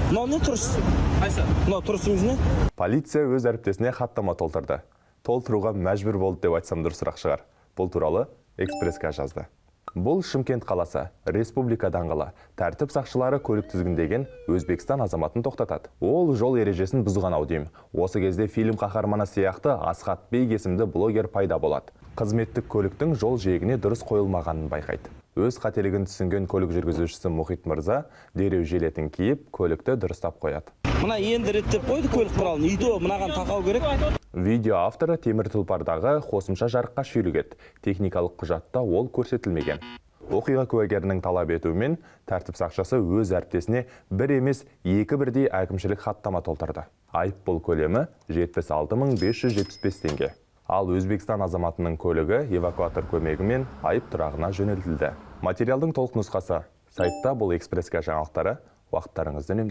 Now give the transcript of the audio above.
Мынау не тұрыс? Қайсы? Мынау тұрысыңыз не? Полиция өз әріптесіне хаттама толтырды. Толтыруға мәжбүр болды деп айтсам, дұрысырақ шығар. Бұл туралы «Экспресске» жазды. Бұл Шымкент қаласы, Республика даңғылы. Тәртіп сақшылары көлік тізгіндеген Өзбекстан азаматын тоқтатады. Ол жол ережесін бұзған ау деймін. Осы кезде фильм қаһарманы сияқты Асхат Бейг есімді блогер пайда болады. Қызметтік көліктің жол жиегіне дұрыс қойылмағанын байқайды. Өз қателігін түсінген көлік жүргізушісі Мұхит мырза дереу жилетін киіп, көлікті дұрыстап қояды. Мына енді реттеп қойды көлік құралын. Үйде мынаған тақау керек. Видео авторы темір тұлпардағы қосымша жарыққа шүйлігеді. Техникалық құжатта ол көрсетілмеген. Оқиға куәгерінің талап етуімен тәртіп сақшысы өз әріптесіне бір емес, екі бірдей әкімшілік хаттама толтырды. Айыппұл көлемі 76 575 теңге. Ал Өзбекстан азаматының көлігі эвакуатор көмегімен айып тұрағына жөнелтілді. Материалдың толық нұсқасы сайтта. Бұл «Экспресске» жаңалықтары. Уақыттарыңызды үнемдеңіз.